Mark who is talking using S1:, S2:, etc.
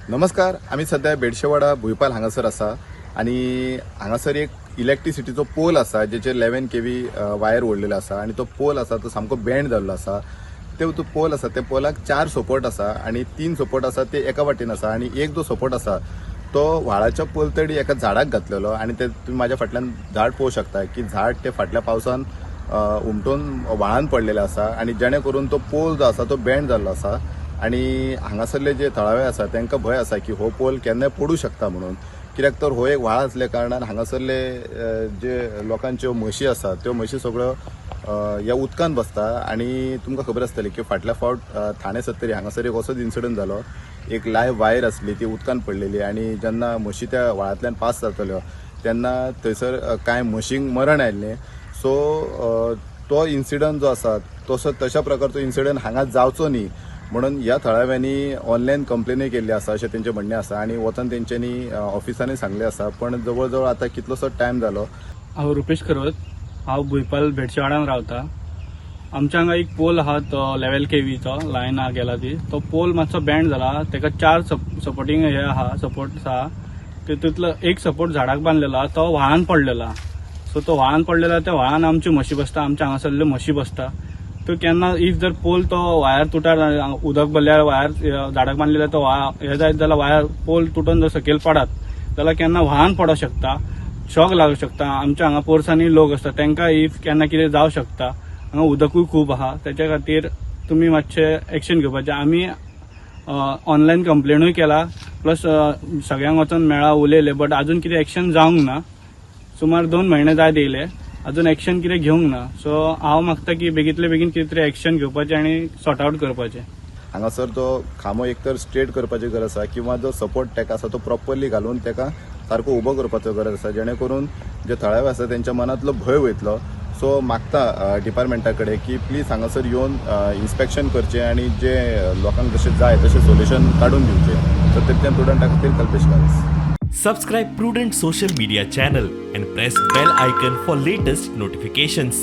S1: नमस्कार, आमी सध्या बेडशेवाडा भुंयपाल हांगासर आसा आनी हांगासर एक इलेक्ट्रिसिटीचो पोल आसा, जेचेर 11 केवी वायर ओडलेलो आसा आनी तो पोल आसा तो सामको बेंड जाल्लो आसा. ते तो पोल आसा, त्या पोलाक चार सपोर्ट आसा आनी तीन सपोर्ट आसा ते एका वाटेन आसा आनी एक जो सपोर्ट आसा तो व्हाळाच्या पलतडी एका झाडाक घातलेलो. आनी ते तुमी म्हाज्या फाटल्यान झाड पळोवंक शकता की झाड ते फाटल्या पावसान हुमटून व्हाळान पडलेलें आसा आनी जेणे करून तो पोल जो आसा तो बेंड जाल्लो आसा. आनी हांगासरले जे थळावे आसा तांकां भंय आसा की हो पोल केन्नाय पडूं शकता म्हणून, कित्याक तर हो एक व्हाळ आसल्या कारणान हांगासरले जे लोकांच्यो म्हशी आसा त्यो म्हशी सगळ्यो ह्या उदकान बसता. आनी तुमकां खबर आसतली की फाटल्या फावट ठाणे सत्तरी हांगासर एक असोच इन्सिडंट जालो. एक लायव्ह वायर आसली, ती उदकान पडलेली आनी जेन्ना म्हशी त्या व्हाळांतल्यान पास जाताल्यो तेन्ना थंयसर कांय म्हशींक मरण आयिल्लें. सो तो इन्सिडंट जो आसा तसो तशा प्रकारचो इन्सिडंट हांगा जावचो न्ही म्हणून ह्या थळाव्यांनी ऑनलायन कंप्लेनूय केल्ली आसा अशें तेंचें म्हणणें आसा. आनी वचोन तेंच्यांनी ऑफिसांनी सांगलें आसा, पण जवळ जवळ आतां कितलोसो टायम जालो.
S2: हांव रुपेश खरवत, हांव भुंयपाल भेडशेवाड्यान रावता. आमच्या हांगा एक पोल आहा, तो 11 केवीचो लायन आहा गेला ती. तो पोल मातसो बेंड जाला. ताका चार सपोर्टींग हे आहा, सपोर्ट आहा. तितूंतलो एक सपोर्ट झाडाक बांदलेलो आहा, तो व्हाळान पडलेलो आहा. सो तो व्हाळान पडलेलो आहा, त्या व्हाळान आमच्यो म्हशी बसता, आमच्या हांगासरल्यो म्हशी बसता. त्यो केन्ना if जर पोल तो वायर तुटार, उदक भरल्यार वायर झाडाक बांदलेलो तो हे जायत जाल्यार वायर पोल तुटून जर सकयल पडत जाल्यार केन्ना व्हाळान पडोंक शकता, शॉक लागूं शकता. आमच्या हांगा पोरसांनी लोक आसता, तांकां if केन्ना कितें जावं शकता. हांगा उदकूय खूब आहा. तेच्या खातीर तुमी मातशें एक्शन घेवपाचें. आमी ऑनलायन कंप्लेनूय केला, प्लस सगळ्यांक वचोन मेळा, उलयले, बट अजून कितें एक्शन जावंक ना. सुमार 2 म्हयने जायत येयले, अजून एक्शन कितें घेवंक ना. सो हांव मागता की बेगीतले बेगीन कितें तरी एक्शन घेवपाचें आनी सॉर्ट आवट करपाचें.
S1: हांगासर तो खांबो एक तर स्ट्रेट करपाची गरज आसा किंवा जो सपोर्ट ताका आसा तो प्रॉपरली घालून ताका सारको उबो करपाचो गरज आसा, जेणे करून जे थळावे आसा तेंच्या मनांतलो भंय वयतलो. सो मागता डिपार्टमेंटा कडेन की प्लीज हांगासर येवन इन्स्पेक्शन करचें आनी जे लोकांक जशें जाय तशें सोल्युशन काडून दिवचें. सो तितलें प्रुडंटा खातीर Kalpesh Gawas.
S3: Subscribe Prudent Social Media channel and press bell icon for latest notifications.